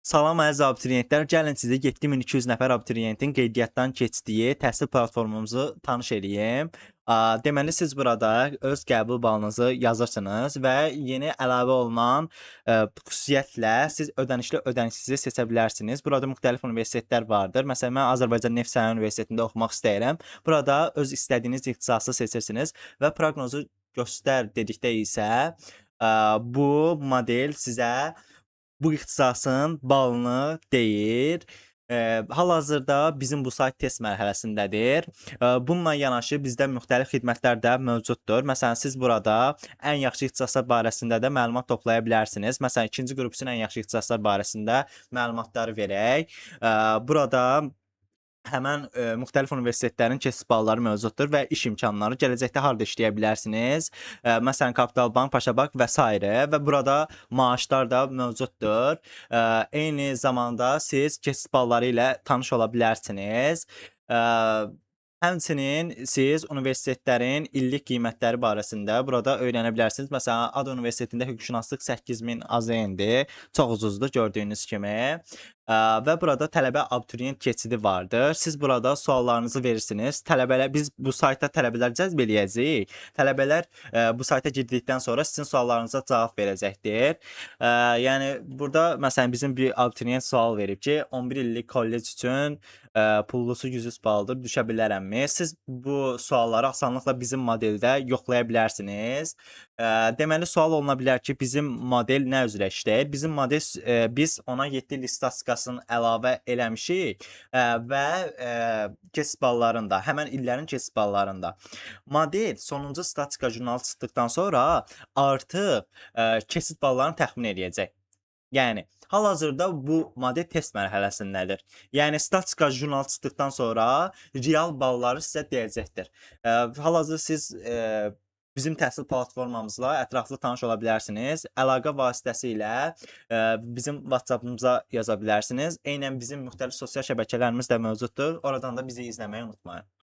Salam əziz abituriyentlər, gəlin sizi 7200 nəfər abituriyentin qeydiyyatdan keçdiyi təhsil platformumuzu tanış eləyim. Deməli siz burada öz qəbul balınızı yazırsınız və yeni əlavə olunan xüsusiyyətlə siz ödənişli, ödənişsizi seçə bilərsiniz. Burada müxtəlif universitetlər vardır. Məsələn, mən Azərbaycan Neft Sənaye Universitetində oxumaq istəyirəm. Burada öz istədiyiniz ixtisası seçirsiniz və proqnozu göstər dedikdə isə bu model sizə bu ixtisasın balını deyir. Hal-hazırda bizim bu sayt test mərhələsindədir. Bununla yanaşı bizdə müxtəlif xidmətlər də mövcuddur. Məsələn, siz burada ən yaxşı ixtisaslar barəsində də məlumat toplaya bilərsiniz. Məsələn, ikinci qrup üçün ən yaxşı ixtisaslar barəsində məlumatları verək. Burada həmən müxtəlif universitetlərin keçid balları mövcuddur və iş imkanları, gələcəkdə harda işləyə bilərsiniz. Məsələn, Kapital Bank, Paşabank və sairə və burada maaşlar da mövcuddur. Eyni zamanda siz keçid balları ilə tanış ola bilərsiniz. Həmçinin siz universitetlərin illik qiymətləri barəsində burada öyrənə bilərsiniz. Məsələn, ADA Universitetində hüquqşünaslıq 8000 AZN-dir. Çox ucuzdur gördüyünüz kimi. Və burada tələbə abituriyent keçidi vardır. Siz burada suallarınızı verirsiniz. Tələbələr, biz bu sayta tələbələr cəzb eləyəcəyik. Tələbələr bu sayta girdikdən sonra sizin suallarınıza cavab verəcəkdir. Yəni burada məsələn bizim bir abituriyent sual verib ki, 11 illik kollec üçün pullusu 103 baldır, düşə bilərəmmi? Siz bu sualları asanlıqla bizim modeldə yoxlaya bilərsiniz. Deməli sual oluna bilər ki, bizim model nə üzrə işləyir? Bizim model biz ona 7 illik statistikasını əlavə eləmişik və keçid ballarında, həmən illərin keçid ballarında. Model sonuncu statistika jurnalı çıxdıqdan sonra artıq keçid ballarını təxmin eləyəcək. Yəni hal-hazırda bu model test mərhələsindədir. Yəni statistika jurnalı çıxdıqdan sonra real balları sizə deyəcəkdir. Hal-hazırda siz bizim təhsil platformamızla ətraflı tanış ola bilərsiniz. Əlaqə vasitəsilə bizim WhatsApp-ımıza yaza bilərsiniz. Eynən bizim müxtəlif sosial şəbəkələrimiz də mövcuddur. Oradan da bizi izləməyi unutmayın.